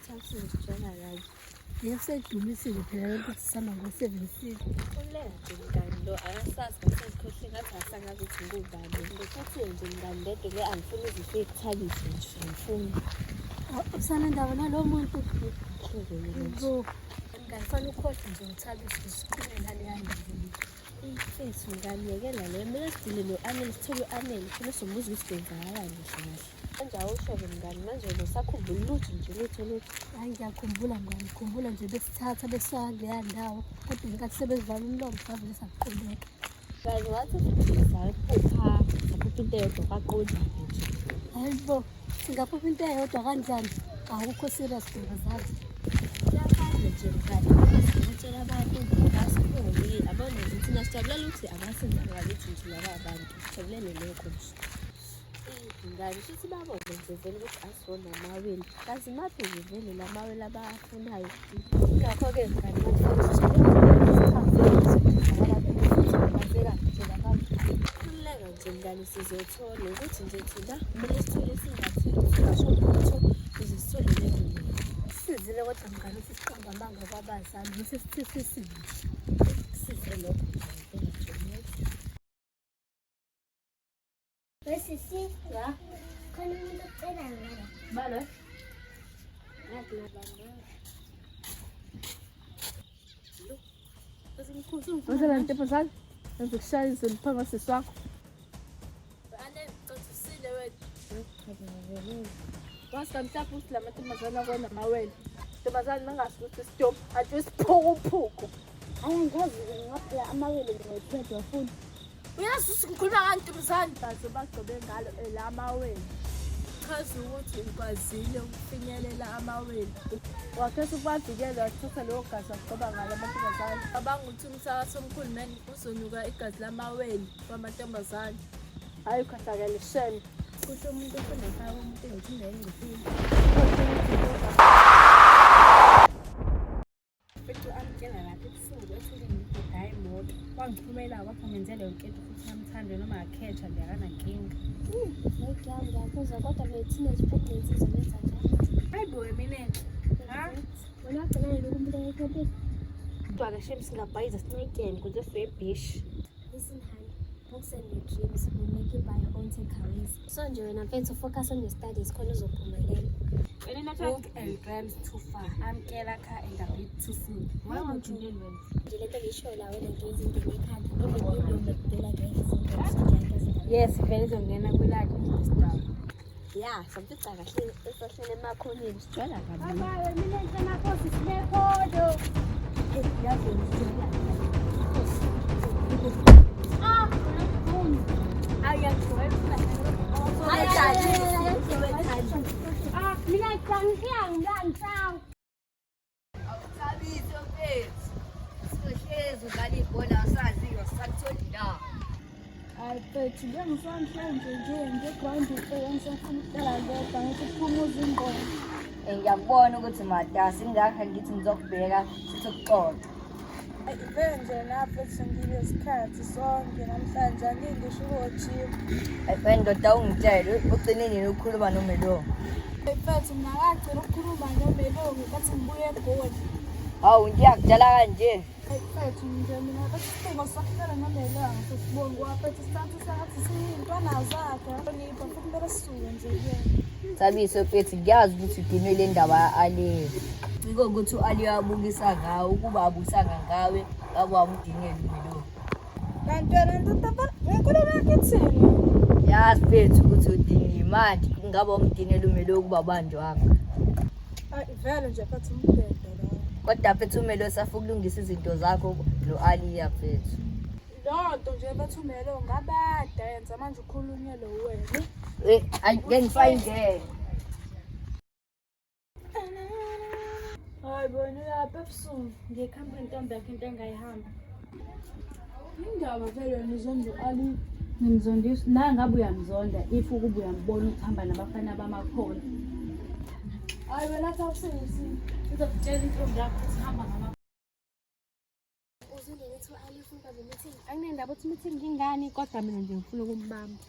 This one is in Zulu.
Uthathe ngitshela kabi. Yesedumisile phela lento ukuthi sihamba ngo-seven seat. Ulela nje mngani lo akasazi ngasezikhohle ngathi asangazi ukuthi ngubani. Ngithathe nje mngani lento le angifuni izinto ekuthabise nje angifuni. Usanendaba nalowo muntu. Hlukile nje. Bo. Mngani fanele ukhohlwe nje uthabise siqhube naleya ndaba. Mfethu mngani yekela le mina sidile no-Anele sithole u-Anele funa sombuza ukuthi kwenzakalani kahle kahle. Manje awusho-ke mngani manje wena usakhumbula lutho nje lutho lutho. Hayi ngiyakhumbula mngani, ngikhumbula nje besithatha besifaka kuleya ndawo kodwa ngenkathi sebezivala umlomo savele saquleka. Mngani wathi futhi saphupha saphupha into eyodwa kwaqonda nje. Hayi bo, singaphupha into eyodwa kanjani? Awukho serious ntombazane. Kuyafana nje mngani ngoba singatshela abantu basifuni abona nje thina sijabulela ukuthi abasenzanga lutho nje laba abantu sijabulele lokho nje. Mngani shuthi babone nje vele ukuthi asiwona amawele kazi maphi-ke vele la mawele abawafunayo. Ingakho-ke mngani khululeka nje mngani sizothola ukuthi nje thina kumele sithole singathi singasho lutho ukuze sithole lento le. Sizile kodwa mngani ukuthi siqamba amanga kwabazali bese sithi sisile. Size lokho nje ngempela nje next. Wesisi, Ya, khona umuntu ocela ngala. balo. Uzela ntombazane, ngizokushaya izulu phambi kwasisi wakho. Wazi mhlawumbe ukuthi la mantombazane akona amawele. Ntombazane mangasho ukuthi stop, athi isiphukuphuku. Hayi angikwazi ngaphela amawele ngiwaqeda wafuna. Uyazi ukuthi ngikhuluma ngani ntombazane? Baze bagcobe ngalo elamawele. Chaza ukuthi ukwazile ukufinyelela amawele. Wakhetha ukubavikela wathatha leyo gazi wagcoba ngalo amantombazane. Cabanga ukuthi umsakathi omkhulu meni uzonuka igazi lamawele kwamantombazane. Hayi ukhohlakele shame. Kusho umuntu ofunda ekhaya komuntu engithinda engcifile. Mfethu amtshela lapha ebusuku ethule ngibhuda imoto. Wangiphumela wathi ngenzele yonke into futhi uyamthanda noma akhetha nje akanankinga. Hayi girl ngiyakuzwa kodwa le teenage pregnancy izomenza njani? Hayi bo mina enhle. Ha? Wena wagcina nini ukumbuleka ekhempini? Kodwa-ke shame singabhayiza sincikene kuze siye ebhishi. Listen honey, books and your dreams will make you buy your own takeaways. So nje wena mfethu focus on your studies khona uzophumelela. Book and dreams too far. Amkela car and a bit too soon. Why won't you wena? Nje lento engiyishoyo la wena nje izingene ekhanda. Even ilungu ngeke izingene izindaba. Yes, vele izongena kwilakhe isidaba. Ya, samfica kahle esahlele emakhoneni sijwayela kabi. Abawe mina enhle makhosi sinekhodo. Yazi ngijwayela. Ah, Ah, mina ngiyangihlangi. Awuthabisi mfethu. Sizohlezi udlala ibhola asaziwa sisakutholi la. Hayi mfethu, njengosanhlanje nje nge-ground ngisafuna ukuhlala ngedwa ngithi kuphumuza ingqondo. Ngiyakubona ukuthi matasa ingakho ngithi ngizokubheka sithi ukuxoxa. Vele nje na mfethu nginesikhathi sonke namhlanje angike ngisho ukojima. Hayi ndoda ungitshele ugcine nini ukukhuluma noMelo? Mfethu mina ngagcina ukukhuluma noMelo ngenkathi ngibuya eGoli. Hawu ngiyakudala kanje. Mfethu nje mina bathi isidingo sokuhlala noMelo angisibongi waphethe sithatha sengathi siyintwana zakhe. Hlonipha futhi kumele sisuke nje kuyena. Thabiso mfethu ngiyazi ukuthi udinwe le ndaba ya-Ali. Ciko ukuthi u-Ali uyabukisa ngawe ukuba abukisanga ngawe ngabe wamudinela uMelo. Kanti wena ndoda ngenkulumo yakho ithini? Yazi mfethu ukuthi udiniwe manje ngabe wamdinela uMelo ukuba banjwanga. Hayi vele nje mfethu umbhedo lowo. Kodwa mfethu uMelo safuna ukulungisa izinto zakho no-Aliya mfethu. Loo nto nje bathi uMelo ngabada yenza manje ukhulunywe lo wena. Eh, ayi ngeke ngifayingene. Hayi bona uyapha ebusuku. Ngiyekuhamba intombi yakho into engayihamba. Indaba vele wena uzonda u-Ali. Ngimzondisa naye ngabe uyamzonda if ukuba uyambona ukuthi hamba nabafana bamakhona. Hayi wena thakusisi. Uzokutshela intombi yakho ukuthi hamba ngama Uzwile ukuthi u-Ali ufuna ukubamba meeting? Anginendaba ukuthi meeting ingani kodwa mina nje ngifuna ukumbamba.